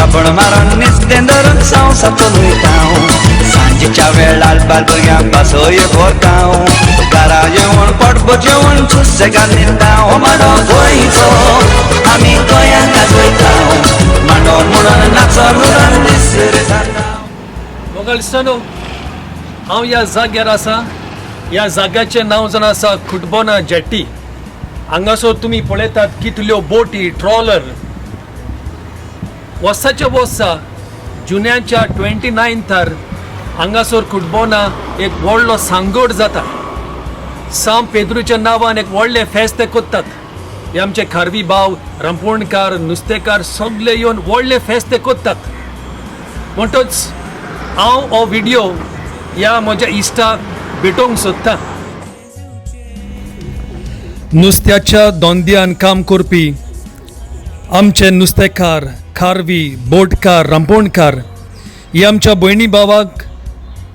रांपण मारून नुस्तें धरून संवसार चलयता. सांजेच्या वेळार बाल भुरग्यांक पासय व्हरता. घरा येवन पोटभर जेवण सुसेगाद न्हिदता. हो मांडो गोंयचो आमी गोंयांत गाजयता. मांडो म्हणून नाचो म्हणून दीस जाता. मोगाळ इश्टांनो, हांव ह्या जाग्यार आसा. ह्या जाग्याचें नांव जावन आसा खुटबोना जेट्टी. हांगासर तुमी पळयतात कितल्यो बोटी, ट्रॉलर. वर्साच्या वर्सा जुन्याच्या 29थार हांगासर खुटबोना एक व्हडलो सांगोड जाता. सांव पेद्रूच्या नांवान एक व्हडलें फेस्त करतात. हे आमचे खारवी भाव, रांपोणकार, नुस्तेकार सगळे येवन व्हडलें फेस्त करतात. म्हणटच हांव हो व्हिडियो ह्या म्हज्या इश्टाक भेटोवंक सोदतां. नुस्त्याच्या धंद्यान काम करपी आमचे नुस्तेकार, खारवी, बोटकार, रांपोणकार हे आमच्या भयणी भावाक,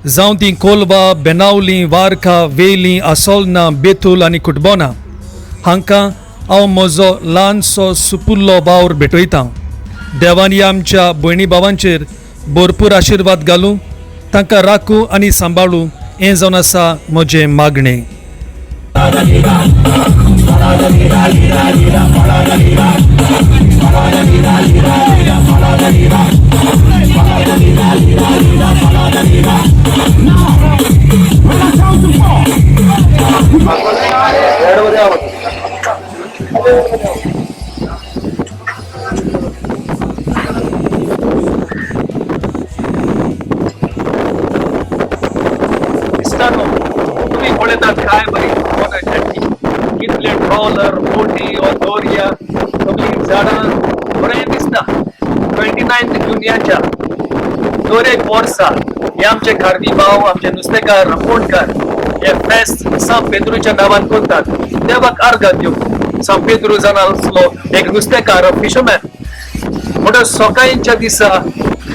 जावं ती कोलवा, बेनावली, वारका, वेली, आसोलना, बेतूल आनी कुटबोना, हांकां हांव म्हजो ल्हानसो सुपुल्लो वावर भेटयतां. देवान ह्या आमच्या भयणी भावांचेर भरपूर आशिर्वाद घालूं, तांकां राखूं आनी सांबाळूं, हें जावन आसा म्हजें मागणें. इश्टांनो, तुमी पळयतात काय बरी खुटबोना जेट्टी, कितले ट्रॉलर, बोटी, हो दर्या, सगळीं झाडां, बरें दिसता. 29 जुन्याच्या दर एक वर्सा हे आमचे खारवी भाव, आमचे नुस्तेकार, रांपोणकार हे फेस्त सांव पेद्रूच्या नांवान करतात. देवाक आर्गां दिवंक. सांव पेद्रू जावन आसलो एक नुस्तेकार, फिशरमॅन. म्हणटच सकाळच्या दिसा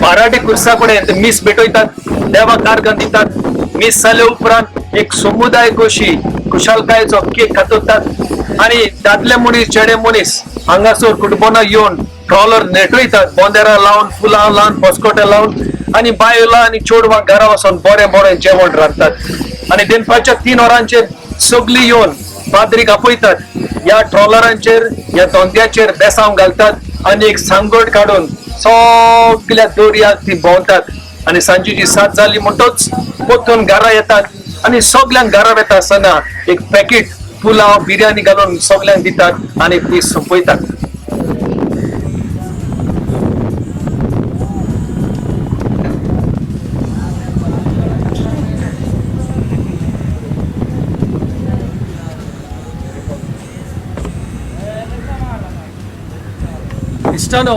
बाराटे कुर्सा कडेन ते मीस भेटयतात, देवाक आर्गां दितात. मीस जाले उपरांत एक समुदाय कशी खुशालकायेचो केक कातरतात आनी दादले मनीस, चेडे मनीस हांगासर कुटुंबां येवन ट्रॉलर नेटयतात, बोंदेरां लावन, फुलां लावन, पसकोटे लावन, आनी बायलां आनी चेडवां घरा वचोन बरें बरें जेवण रांदतात आनी दनपारच्या 3 वरांचेर सगळीं येवन पाद्रीक आपयतात. ह्या ट्रॉलरांचेर, ह्या धोंद्याचेर बेसांव घालतात आनी एक सांगोड काडून सगल्या दर्याक ती भोंवतात आनी सांजेची 7 जाली म्हणटच परतून घरा येतात आनी सगल्यांक घरा वेता आसतना एक पॅकेट पुलाव, बिर्याणी घालून सगल्यांक दितात आनी ती सोंपयतात. इश्टानो,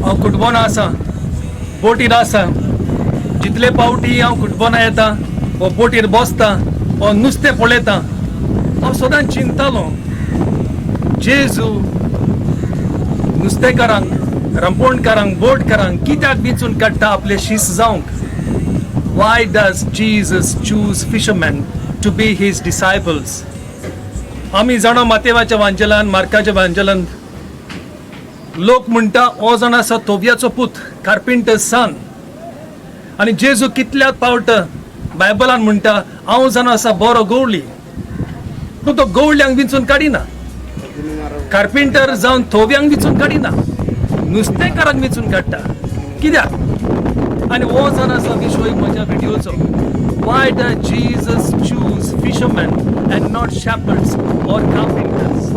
हांव कुटबोना आसा, बोटीर आसा. जितले पावटी हांव कुटबोना येता, हो बोटीर बसता, हो नुस्तें पळयता, हांव सदांच चिंततालो, जेजू नुस्तेकारांक, रांपोणकारांक, बोटकारांक कित्याक विंचून काडटा आपले शीस जावंक? Why does Jesus choose fishermen to be his disciples? आमी जाणा, मातेवाच्या वांजेलान, मार्काच्या वांजेलान लोक म्हणटा, हो जाण आसा तोवयाचो पूत, कार्पेंटर सन. आनी जेजू कितल्या पावट बायबलान म्हणटा, हांव जाण आसा बरो गवळी. पूण तो गवळ्यांक विंचून काडिना, कार्पेंटर जावन थोव्यांक विंचून काडिना, नुस्तेकारांक विंचून काडटा. कित्याक? आनी हो जाण आसा विशय म्हज्या व्हिडियोचो. Why does Jesus choose fishermen and not shepherds or carpenters?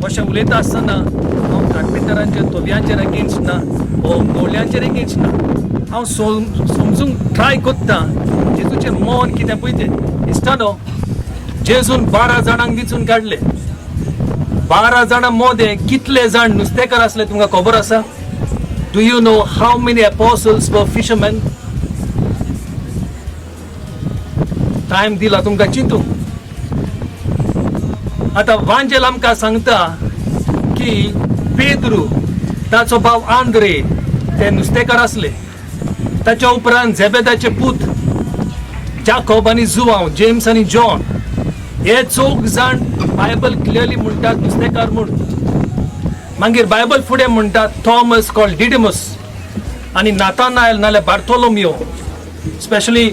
अशें उलयता आसतना हांव कार्पेंटरांचेर, तोव्यांचेर अगेन्स्ट ना, वो गवळ्यांचेर अगेन्स्ट ना. हांव समजूंक ट्राय कोत्ता जेजूचें मन कितें पळय तें. इश्टानो, जेजून 12 जाणांक विंचून काडले. 12 जाणां मदें कितले जाण नुस्तेकार आसले तुमकां खबर आसा? Do you know how many apostles were fishermen? Time दिला तुमकां चिंतूंक. आतां वांजेल आमकां सांगता की पेद्रू, ताचो भाव आंद्रे ते नुस्तेकार आसले. ताच्या उपरांत झेबेदाचे पूत जाकोब आनी जुवांव, जेम्स आनी जॉन, हे चौग जाण बायबल क्लियरली म्हणटात नुस्तेकार म्हूण. मागीर बायबल फुडें म्हणटा थॉमस कॉल्ड डिडिमस आनी नातानायल नाल्यार बार्थोलोमियो. स्पेशली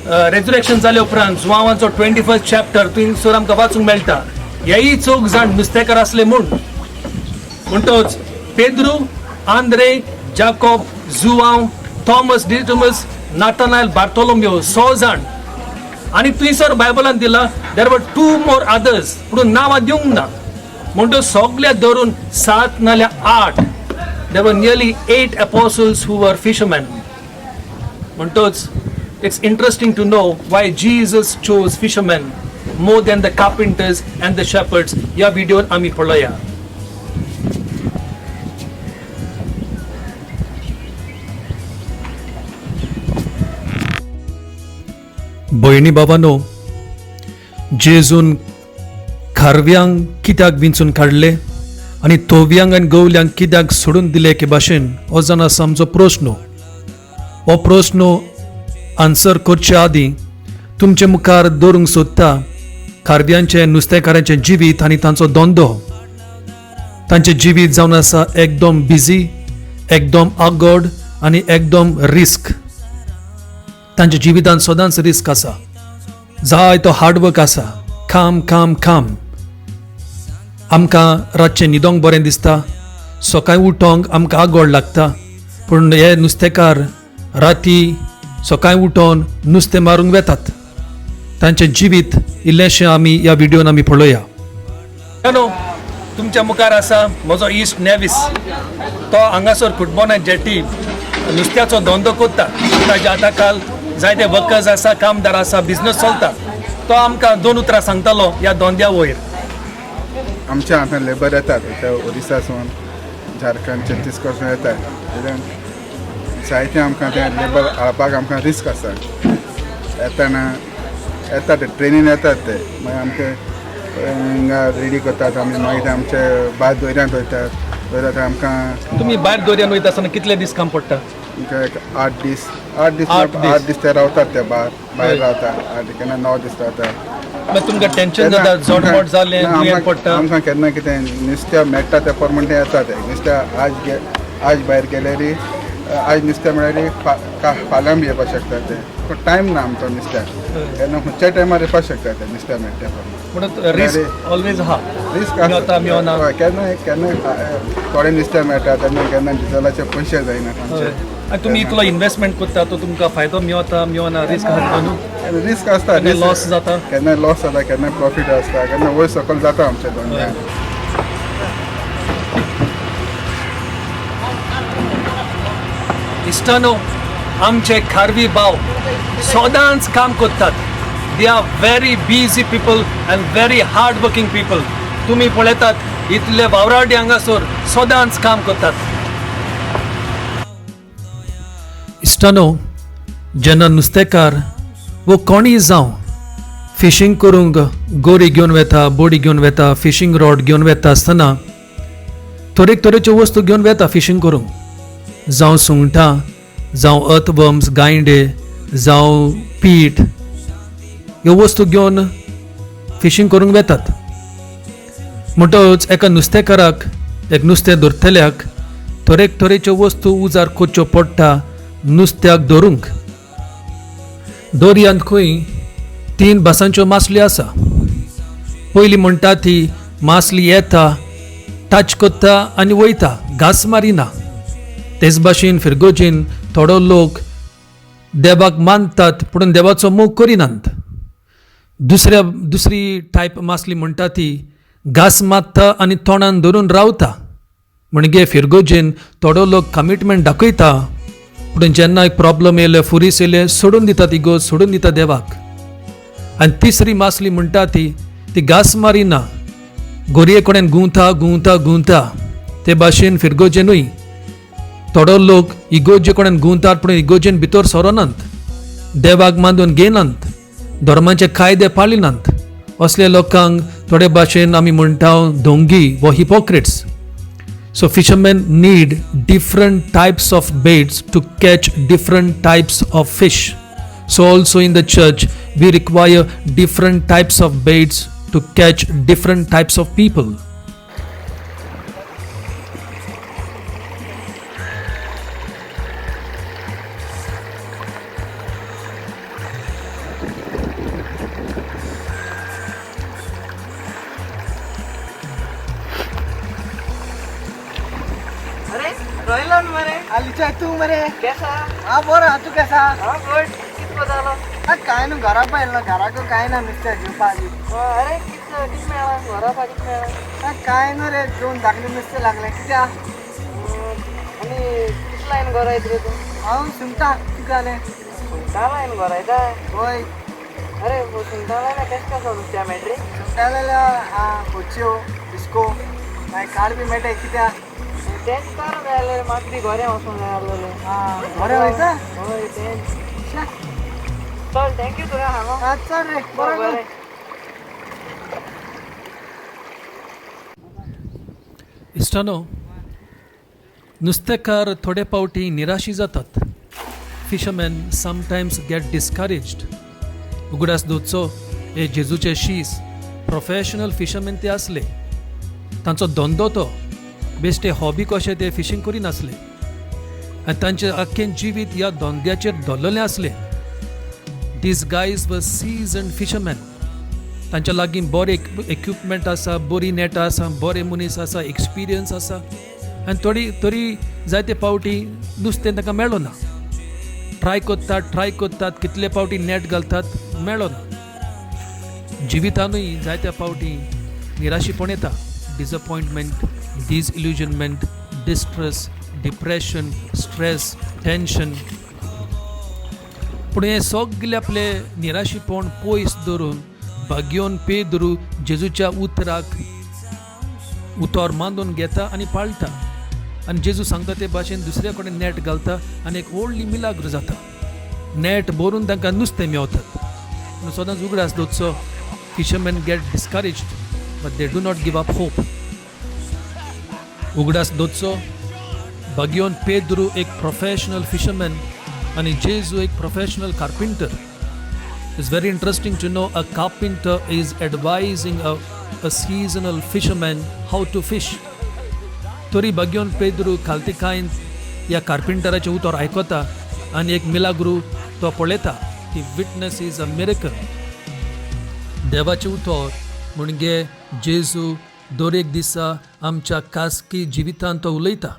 रेजुरेक्शन जाले उपरांत जुवांवाचो 21 चॅप्टर थंयसर आमकां वाचूंक मेळटा. हेय चौग जाण नुस्तेकार आसले म्हूण. म्हणटच पेद्रू, आंद्रे, जाकोब, जुवांव, थॉमस डिटमस, नातानायल, बार्थोलोमियो, 6 जाण. आनी थंयसर बायबलान दिला there were 2 more others, पूण नांवां दिवंक ना. म्हणटच सगल्या धरून 7 नाल्यार 8, there were nearly 8 apostles who were fishermen. म्हणटच it's interesting to know why Jesus chose fishermen more than the carpenters and the shepherds. ह्या व्हिडियोन आमी पळोवया. भयणी बाबानो, जेजून खारव्यांक कित्याक विंचून काडले आनी तोव्यांक आनी गवल्यांक कित्याक सोडून दिले के भाशेन, हो जावन आसा आमचो प्रस्न. हो प्रस्न आन्सर करचे आदीं तुमचे मुखार दवरूंक सोदता खारव्यांचें, नुस्तेकारांचें जिवीत आनी तांचो धंदो. तांचें जिवीत जावन आसा एकदम बिजी, एकदम आगोड आनी एकदम रिस्क. तांच्या जिवितांत सदांच रिस्क आसा, जायतो हार्डवर्क आसा, काम काम काम. आमकां रातचें न्हिदोंक बरें दिसता, सकाळीं उठोंक आमकां आगोड लागता, पूण हे नुस्तेकार राती सकाळीं उठोन नुस्तें मारूंक वेतात. तांचें जिवीत इल्लेंशें आमी ह्या व्हिडियोन आमी पळोवया. न्हू, तुमच्या मुखार आसा म्हजो इश्ट नेवीस. तो हांगासर कुटबोना जेटी नुस्त्याचो धंदो करता. ताज्या हाता खाल जायते वर्कर्स आसा, कामदार आसा, बिजनस चलता. तो आमकां 2 उतरां सांगतालो ह्या धंद्या वयर. आमच्या हांगा लेबर येतात, ते ओरिसासून, झारखंड, छत्तीसगडसून येतात. जायते आमकां ते लेबर हाडपाक आमकां रिस्क आसा. येताना येतात ते ट्रेनीन येतात ते, मागीर आमचे हिंगा रेडी करतात आमी, मागीर ते आमचे भायर दर्यांत वयतात. दर्यांत आमकां तुमी भायर दर्यान वयता आसतना कितले दीस काम पडटा? आमकां एक 8 दीस, 8 दीस, 8 दीस ते रावतात, ते भायर रावता. 8 केन्ना 9 दीस रावता. मागीर तुमकां टेन्शन जाता, जोडमोड जालें, दुयेंत पडटा? आमकां केन्ना कितें नुस्त्या मेळटा ते प्रमाणे येता ते नुस्त्या. आज भायर गेल्यार आज नुस्तें मेळ्ळ्यार फाल्यां बी येवपाक शकता ते, पूण टायम ना आमचो नुस्त्याक, केन्ना खंयच्या टायमार येवपाक शकता ते नुस्त्या मेळटा प्रमाणे. म्हणून रिस्क ऑलवेज आहा. रिस्क आसा. केन्ना केन्ना थोडें नुस्तें मेळटा, तेन्ना केन्ना डिझलाचे पयशे जायना आमचे. आनी तुमी इतलो इन्वेस्टमेंट करता तो तुमकां फायदो मेवता मेवना, रिस्क आहा न्हू? रिस्क आसता, लॉस जाता, केन्ना लॉस जाता, केन्ना प्रॉफीट आसता, केन्ना वयर सकयल जाता आमच्या धंद्यान. इश्टानो, आमचे खारवी भाव सदांच काम करतात. They are very busy people and very hard working people. तुमी पळयतात इतले वावराडी हांगासर सदांच काम करतात. इश्टानो, जेन्ना नुस्तेकार वो कोणीय जावं फिशींग करूंक गोरी घेवन वेता, बोडी घेवन वेता, फिशींग रॉड घेवन वेता आसतना तरेक तरेच्यो वस्तू घेवन वेता फिशींग करूंक, जावं सुंगटां, जावं अर्थवर्म्स, गायंडे, जावं पीठ, ह्यो वस्तू घेवन फिशींग करूंक वेतात. म्हणटच एका नुस्तेकाराक, एक नुस्तें धरतल्याक तरेक तरेच्यो वस्तू उजार करच्यो पडटा नुस्त्याक धरूंक. दर्यांत खंय 3 भासांच्यो मासल्यो आसा. पयली म्हणटा ती मासली येता, टच करता आनी वयता, घास मारिना. तेच भाशेन फिरगोजीन थोडो लोक देवाक मानतात पूण देवाचो मोग करिनात. दुसरी टायप मासली म्हणटा ती घास मारता आनी तोंडान धरून रावता. म्हणजे फिरगोजेन थोडो लोक कमिटमेंट दाखयता पूण जेन्ना एक प्रॉब्लम येयले, फुरीस येयले, सोडून दिता ती गोज, सोडून दिता देवाक. आनी तिसरी मासली म्हणटा ती ती घास मारिना, गोरये कडेन गुंवता गुंवता गुंवता. ते भाशेन फिरगोजेनूय थोडो लोक इगोजे कडेन गुंवतात पूण इगोजेन भितर सरोनात, देवाक मानून घेनात, धर्माचे कायदे पाळिनात. असल्या लोकांक थोडे भाशेन आमी म्हणटा धोंगी वा hypocrites. So fishermen need different types of baits to catch different types of fish. So also in the church we require different types of baits to catch different types of people. चल मरे. आलिचा तूं मरे केसा? हा बरो हा, तूं केसा? हा गुड. कित जालो? काय न्हू घरा पाहिलं ना, घराक काय ना नुसतें घेवपाक. अरे कित कित मेळ्ळा घरा पा कित मेळ्ळा? काय न्हू रे, दोन धाकले नुसतें लागलें कित्याक. आनी कित लायन गरयत रे तूं? हांव सुंगटां. कितें जालें? सुंगटां लायन गरयता? हय. अरे सुंगटां लायन कशें कसो नुस्त्या मेळटा रे? सुंगटां जाल्यार खोच्यो बिस्को मागीर काड बी मेळटा कित्याक. तेंच कर जाय जाल्यार म्हाका बी गोरें वचूंक जाय आसलेलें. बरें वयता? हय तेंच. चल thank you तुका सांगो. हा चल रे, बरें बरें. इश्टानो, नुस्तेकार थोडे फावटी निराशी जातात. Fishermen sometimes get discouraged. उगडास दवरचो, हे जेजूचे शीस प्रोफेशनल फिशरमॅन ते आसले. तांचो धंदो तो, बेश्टे हॉबी कशे ते फिशींग करिनासले आनी तांचें आख्खें जिवीत ह्या धंद्याचेर धरलेलें आसलें. These guys were seasoned fishermen. तांच्या लागीं बरें इक्विपमेंट आसा, बरी नेटां आसा, बरे मनीस आसा, एक्सपिरियन्स आसा आनी थोडी तरी जायते फावटी नुस्तें तांकां मेळना. ट्राय करतात, ट्राय करतात, कितले फावटी नेट घालतात, मेळना. जिवितानूय जायत्या फावटी निराशीपण येता. Disappointment, disillusionment, distress, depression, stress, tension. पूण हें सगलें आपलें निराशीपण पयस दवरून भाग्योन पेद्रू जेजूच्या उतराक उतर मानून घेता आनी पाळटा आनी जेजू सांगता ते भाशेन दुसऱ्या कडेन नेट घालता आनी एक व्हडली मिलाग्र जाता. नेट भरून तांकां नुस्तें मेवतात. पूण सदांच उगडास दवरचो, fishermen get discouraged but they do not give up hope. उगडास दवरचो, भाग्योन पेद्रू एक प्रोफेशनल फिशरमॅन आनी जेजू एक professional carpenter. It's very interesting to know a carpenter is advising a seasonal fisherman how to fish. तरी भाग्योन पेद्रू खालतिकायन ह्या कार्पिंटराचें उतर आयकता आनी एक मिलाग्रू तो पळयता. He witness is a miracle. देवाचें उतर म्हणजे जेजू दर एक दिसा आमच्या खासगी जिवितांत तो उलयता.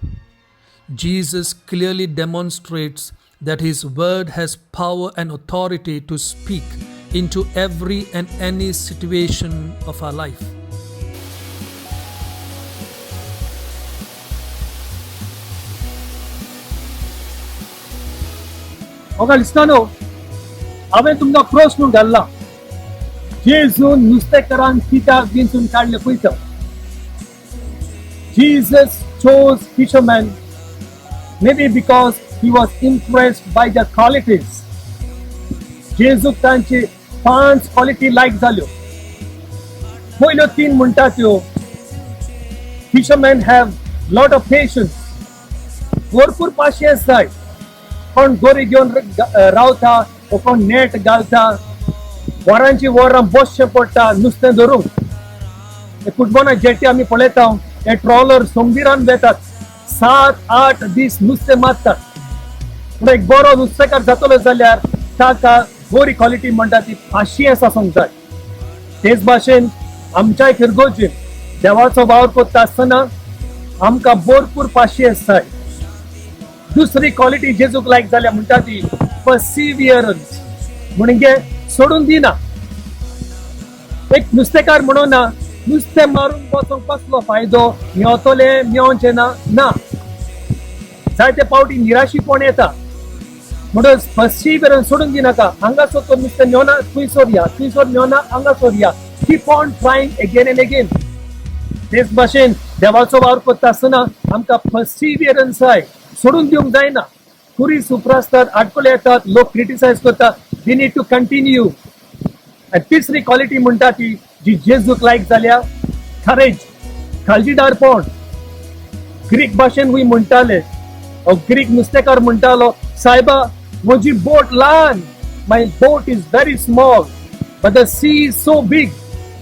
Jesus clearly demonstrates that his word has power and authority to speak into every and any situation of our life. मोगाळ इश्टानो, हांवें तुमकां प्रस्न घाल्ला, जेजून नुस्तेकारांक कित्याक विंचून काडले पळयता. Jesus chose fishermen maybe because he was impressed by their qualities. जेजूक तांची 5 quality लायक जाल्यो. पयल्यो 3 म्हणटा त्यो, fishermen have lot of patience. भरपूर पाशियेंस जाय. कोण दोरी घेवन रावता, कोण नेट घालता, वरांची वरां बसचें पडटा नुस्तें धरूंक. कुटबोना जेटी आमी पळयता, हे ट्रॉलर सोमदिरान वेतात, 7-8 दीस नुस्तें मारतात. पूण एक बरो नुस्तेकार जातलो जाल्यार ताका बरी क्वॉलिटी म्हणटा ती पाशियेंस आसूंक जाय. तेच भाशेन आमच्याय फिरगोजीन देवाचो वावर करता आसतना आमकां भरपूर पाशियेंस जाय. दुसरी क्वॉलिटी जेजूक लायक जाल्या म्हणटा ती पर्सिवियरन्स, म्हणजे सोडून दिना. एक नुस्तेकार म्हणून ना नुस्तें मारून बसूंक कसलो फायदो, मेवतलें मेवचें ना, ना. जायते फावटी निराशीपण येता. म्हणून पर्सिवियरन्स सोडून दिनाका. हांगासर तर नुस्तें मेवना, थंयसर या, थंयसर मेवना, हांगासर या. Keep on trying again and again. तेच भाशेन देवाचो वावर करता आसतना आमकां पर्सिवियरन्स जाय, सोडून दिवंक जायना. खुरीस उप्रासतात, आडखळे येतात, लोक क्रिटिसायज करता, we need to continue. आनी तिसरी क्वॉलिटी म्हणटा ती जी जेजूक लायक जाल्या, करेज, काळजीदारपण. ग्रीक भाशेन हूय म्हणटाले, ग्रीक नुस्तेकार म्हणटालो, सायबा म्हजी बोट ल्हान, my boat is very small but the sea is so big.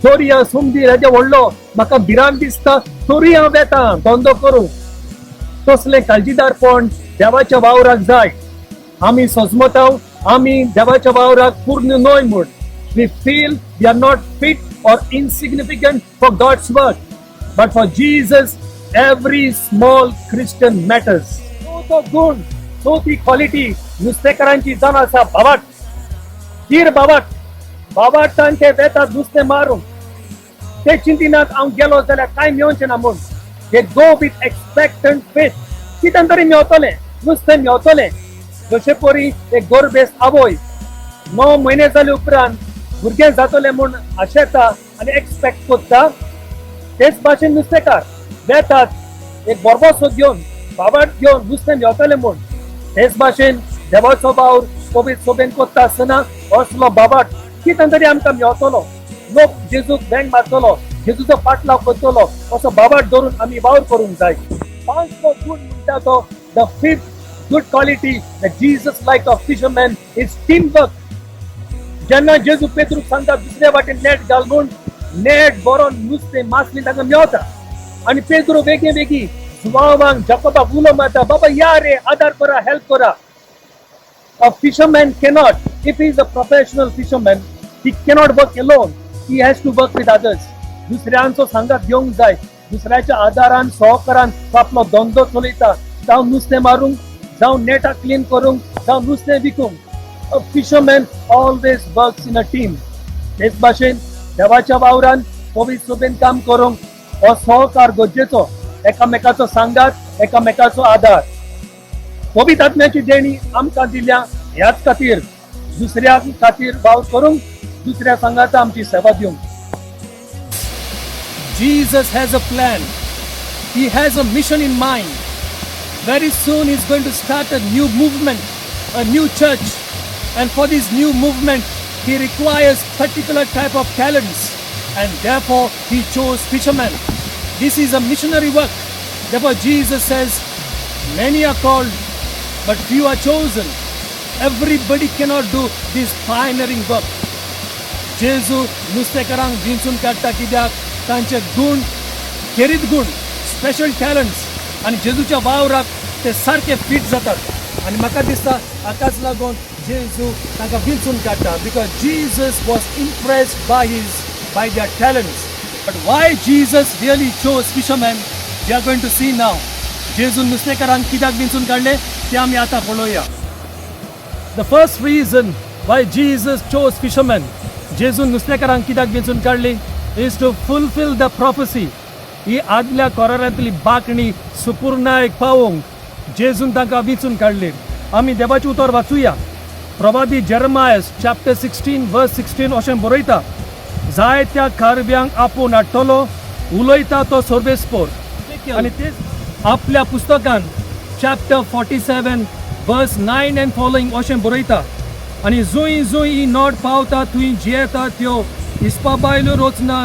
दर्या सुमदीर हेजे व्हडलो, म्हाका भिरांत दिसता, तरी हांव वेता धंदो करूंक. तसलें काळजीदारपण देवाच्या वावराक जाय. आमी सजमताव आमी देवाच्या वावराक पूर्ण न्हय म्हूण. We feel we are not fit or insignificant for God's work, but for Jesus every small Christian matters. चवथो गुण, चवथी क्वालिटी नुस्तेकारांची जावन आसा भावार्त, धीर भावार्त. भावार्तान ते वेतात नुस्तें मारूंक. ते चिंतिनात हांव गेलो जाल्यार कांय मेवचें ना म्हूण. They go with expectant faith, कितें तरी मेवतलें, नुस्तें मेवतलें. जशे परी एक गोरबेस्त आवय 9 म्हयने जाले उपरांत भुरगें जातलें म्हूण आशेता आनी एक्सपेक्ट करता, तेच भाशेन नुस्तेकार वेतात एक बरबसो घेवन, भावार्त घेवन, नुस्तें मेवतलें म्हूण. तेच भाशेन देवाचो वावर पवित्र सोबेन करता आसतना असलो भावार्त कितें तरी आमकां मेवतलो, लोक जेजूक बँक मारतलो, जेजूचो पाटलाव करतलो, असो भावार्त धरून आमी वावर करूंक जाय. पांचवो गूण म्हणटा तो the fifth good quality that Jesus like a fisherman is team work. जेन्ना जेजू पेत्रूक सांगता दुसऱ्या वाटेन नेट घाल म्हूण, नेट बरो नुस्तें मासली तांकां मेवता आनी पेद्रो बेगी बेगी जुवांवांक जाकोबाक उलो मारता, बाबा या रे, आदार करा, हेल्प करा. A fisherman cannot, if he is a professional fisherman, he cannot work alone. He has to work with others. दुसऱ्यांचो सांगात घेवंक जाय. दुसऱ्याच्या आदारान, सहकारान तो आपलो धंदो चलयता, जावं नुस्तें मारूंक, जावं नेटां क्लीन करूंक, जावं नुस्तें विकूंक. A fisherman always works in a team. तेच भाशेन देवाच्या वावरान पवित्र सोबेन काम करूंक हो सहकार गरजेचो, एकामेकाचो सांगात, एकामेकाचो आदार. पवित्र आत्म्याची देणी आमकां दिल्या ह्याच खातीर, दुसऱ्या खातीर वावर करूंक, दुसऱ्या सांगाता आमची सेवा दिवंक. Jesus has a plan. He has a mission in mind. Very soon he's going to start a new movement, a new church. And for this new movement, he requires particular type of talents. And therefore, he chose fishermen. This is a missionary work. Therefore, Jesus says, many are called, but few are chosen. Everybody cannot do this pioneering work. जेजू नुस्तेकारांक विंचून काडटा कित्याक तांचे गूण, खेरीत गूण, special टॅलंट्स, आनी जेजूच्या वावराक ते सारके फीट जातात. आनी म्हाका दिसता हाकाच लागून जेजू तांकां विंचून काडटा, because Jesus was impressed by their talents. But why Jesus really chose fishermen, we are going to see now. जेजून नुस्तेकारांक कित्याक विंचून काडले ते आमी आतां पळोवया. The first reason why Jesus chose fishermen, जेजून नुस्तेकारांक कित्याक विंचून काडली, is to fulfill the prophecy. ही आदल्या कोरारांतली बांकणी सुपूर्णायक पावोवंक जेजून तांकां विंचून काडली. आमी देवाचें उतर वाचुया. प्रवादी जेरमायस चॅप्टर 16 वर्स 16 अशें बरयता, जायत्या खारव्यांक आपोवन हाडटलो, उलयता तो सर्वेस्पोर. आनी तेच आपल्या पुस्तकान chapter 47 verse 9 and following अशें बरयता, आनी जंय जंय ही नोट पावता थंय जियेता त्यो इस्पा बायल्यो रचना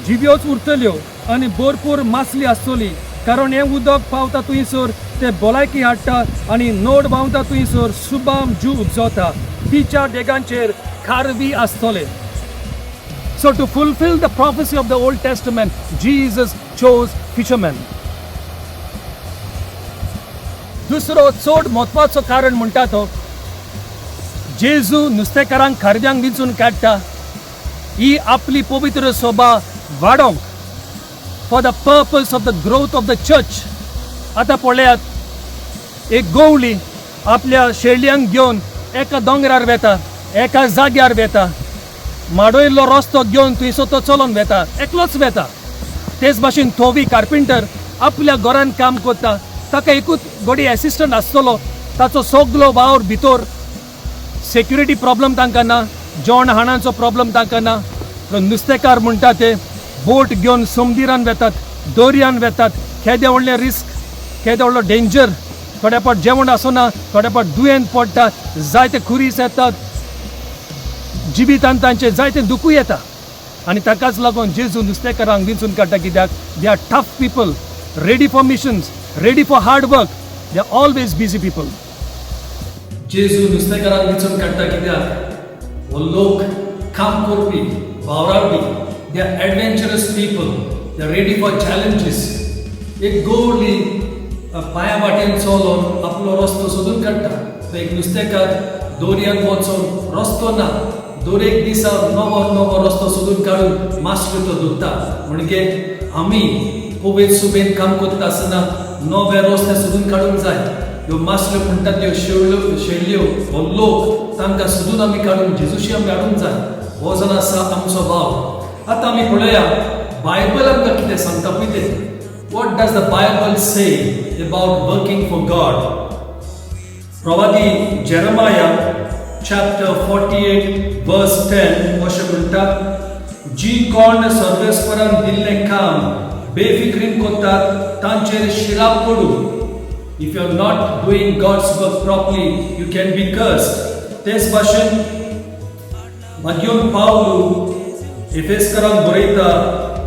जिव्योच उरतल्यो आनी भरपूर मासली आसतली, कारण हें उदक पावता थंयसर ते भलायकी हाडटा आनी नोट व्हांवता थंयसर सुबाम जीव उपजता, तिच्या देगांचेर खारवी आसतले. So to fulfill the prophecy of the Old Testament, Jesus chose fishermen. दुसरो चड म्हत्वाचो कारण म्हणटा तो, जेजू नुस्तेकारांक खारव्यांक विंचून काडटा ही आपली पवित्र सभा वाडोवंक, for the purpose of the growth of the church. आतां पळयात, एक गवळी आपल्या शेळयांक घेवन एका दोंगरार वेता, एका जाग्यार वेता, माडयल्लो रस्तो घेवन थंयसर तो चलोन वेता, एकलोच वेता. तेच भाशेन थोवी कार्पेंटर आपल्या घरान काम करता, ताका एकूच घोडी एसिस्टंट आसतलो, ताचो सगलो वावर भितर. सेक्युरिटी प्रॉब्लम तांकां ना, जेवण हाणाचो प्रॉब्लम तांकां ना. नुस्तेकार म्हणटा ते बोट घेवन समुद्रान वेतात, दर्यान वेतात. केदें व्हडलें रिस्क, केदो व्हडलो डेंजर. थोड्या फावट जेवण आसना, थोड्या फावट दुयेंत पडटा, जायते खुरीस येतात जिवितान, तांचे जायते दुखूय येता. आनी ताकाच लागून जेजू नुस्तेकारांक विंचून काडटा कित्याक they are tough people, ready for missions, ready for hard work, they are always busy people. जेजू नुस्तेकारांक विंचून काडटा कित्याक हो लोक काम करपी, वावराडी. They are adventurous people, they are ready for challenges. एक गवळी पांया वाटेन चलोन आपलो रस्तो सोदून काडटा, तो एक नुस्तेकार दर्यान वचोन रस्तो ना, दर एक दिसा नवो नवो रस्तो सोदून काडून मासल्यो तो धरता. म्हणजे आमी पवित्र सुबेन काम करता आसतना नवे रस्ते सोदून काडूंक जाय. ह्यो मासल्यो म्हणटात त्यो शेवल्यो शेळ्यो हो लोक तांकां सोदून आमी काडून जेजूशी आमी हाडूंक जाय. हो जावन आसा आमचो भाव. आतां आमी पळोवया बायबल आमकां कितें सांगता पळय तें. What does the Bible say about working for God? प्रवादी Jeremiah chapter 48 verse 10 अशें म्हणटा, जी कोण सर्वेस्परान दिल्लें काम बेफिक्रीन करतात तांचेर शिराप पडूं. If you are not doing God's work properly, you can be cursed. तेच भाशेन मागीर पावलू एफेसकरांक बरयता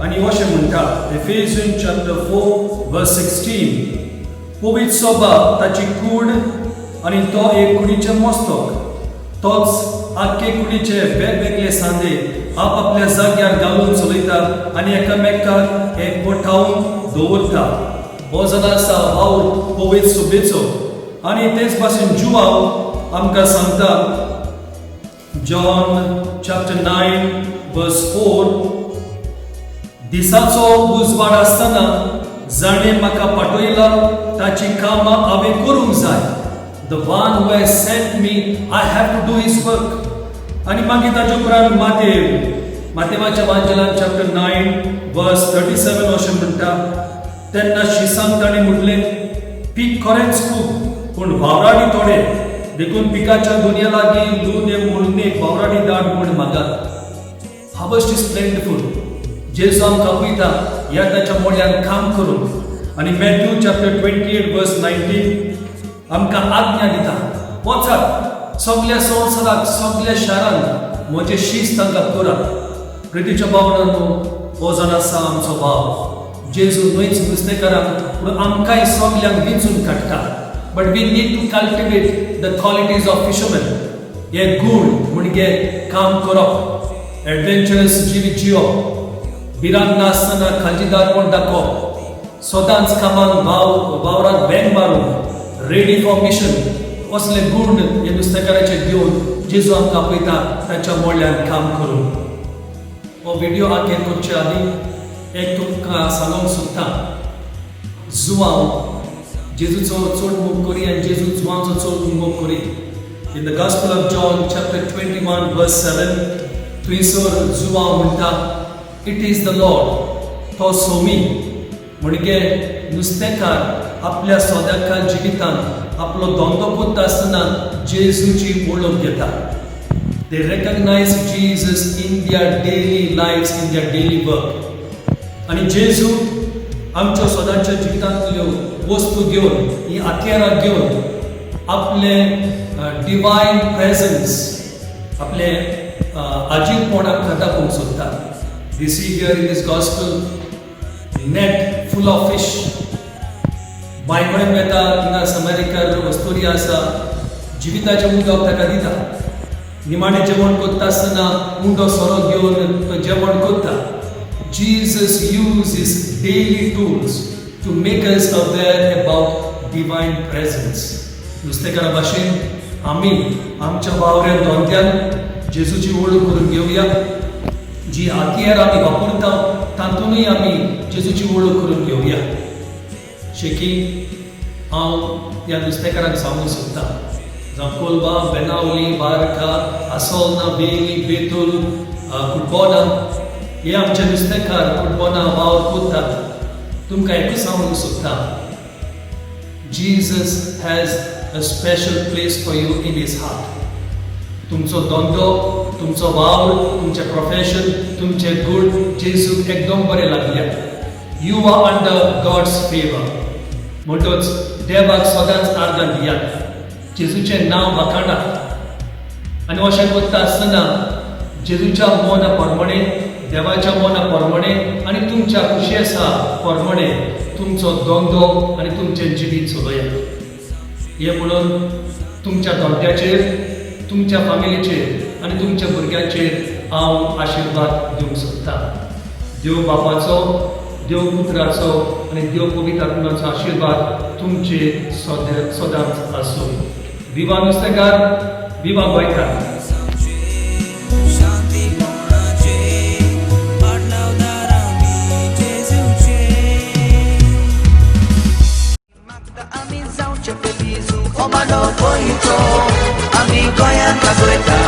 आनी अशें म्हणटा, Ephesian chapter 4 verse 16, पवित्र सभा ताची कूड आनी तो एक कुडीचें मस्तक. तोच आख्खे कुडीचे वेगवेगळे सांदे आपआपल्या जाग्यार घालून चलयता आनी एकामेकाक एकवटावन दवरता. हो जावन आसा वावर पवित्र सभेचो. आनी तेच भाशेन जुवांव आमकां सांगता, John chapter 9 verse 4, दिसाचो उजवाड आसतना जाणें म्हाका पाठयला ताची कामां हांवें करूंक जाय. The one who has sent me, I have to do his work. आनी मागीर ताचे उपरांत मातेव, मातेवाच्या वांजेलान chapter 9 verse 37 अशें म्हणटा, तेन्ना शिसांक ताणें म्हणलें, पीक खरेंच खूब पूण वावराडी थोडे, देखून पिकाच्या धनया लागीं लुंवणे मोडणेक वावराडी धाड म्हूण मागात. Harvest is plentiful. जेजू आमकां आपयता ह्या ताच्या मोडल्यान काम करूंक. आनी Matthew chapter 28 verse 19 आमकां आज्ञा दिता, वचात सगल्या संवसाराक, सगल्या शारांत म्हजें शीस तांकां करात. प्रितीच्या भावनांनो, हो जावन आसा आमचो भाव. जेजू न्हयच नुस्तेकारांक पूण आमकांय सगल्यांक विंचून काडटा. But we need to cultivate the qualities of fishermen. हे गूण म्हणजे काम करप, एडवेंचरस जिवीत जिवप, भिरांत नासतना काळजीदारपण दाखोवप, सदांच कामाक वाव वावराक वेंग मारून रेडी फॉर मिशन, असले गूण हे नुस्तेकाराचे घेवन जेजू आमकां आपयता ताच्या मोडल्यान काम करूंक. हो व्हिडिओ आखेर करचे आदी एक तुमकां सांगूंक सोदता. जुवांव जेजूचो चड मोग करी आनी जेजू जुवांचो चड मोग करी. In the Gospel of John chapter 21 verse 7, थंयसर जुवांव म्हणटा, "It is the Lord." तो सोमी. म्हणजे नुस्तेकार आपल्या सदांकाल जिवितांत आपलो धंदो करता आसतना जेजूची वळख घेता. They recognize Jesus in their daily lives, in their daily work. आनी जेजू आमच्या सदांच्या जिवितांतल्यो वस्तू घेवन, ही हत्यारां घेवन आपले डिवायन प्रेझन्स, आपले आजीरपण आमकां दाखोवंक सोदता. We see here in this gospel net full of fish. बांय कडेन वेता, थिंगा समारीकार वस्तुरी आसा, जिविताचें उदक ताका दिता. निमाणें जेवण करता आसतना उंडो सोरो घेवन तो जेवण करता. Jesus use his daily tools to make us aware about divine presence. नुस्तेकारा भाशेन आमी आमच्या वावऱ्या धंद्यान जेजूची वळख करून घेवया. जी हत्यार आमी वापरता तातूंतय आमी जेजूची वळख करून घेवया. शेकी हांव ह्या नुस्तेकारांक सांगूंक सोदतां, जावं कोलबा, बेनावली, बारका, आसोलना, वेली, बेतूल, कुटबोना, हे आमचे नुस्तेकार कुटबोना वावर करतात, तुमकां एकूच सांगूंक सोदता, Jesus has a special place for you in his heart. तुमचो धंदो, तुमचो वावर, तुमचें प्रोफेशन, तुमचे गूण जेजूक एकदम बरें लागल्या. You are under God's favour. म्हणटच देवाक सदांच आर्गां दियात, जेजूचें नांव वाखाणात आनी अशें करता आसतना जेजूच्या मना प्रमाणे, देवाच्या मना प्रमाणे आनी तुमच्या खुशयेसा प्रमाणे तुमचो धंदो आनी तुमचें जिवीत चलयात. हें म्हणून तुमच्या धंद्याचेर, तुमच्या फामिलीचेर आनी तुमच्या भुरग्यांचेर हांव आशिर्वाद दिवंक सोदतां. देव बापाचो, देव पुत्राचो आनी देव पवित्र आत्म्याचो आशिर्वाद तुमचे सदांच आसूं. विवा नुस्तेकार, विवा गोंयकार. शांती कोणाचे पाटलावदार आमी जेजूचे. मागता आमी जावचे पयलीं. दारांत वाजयता.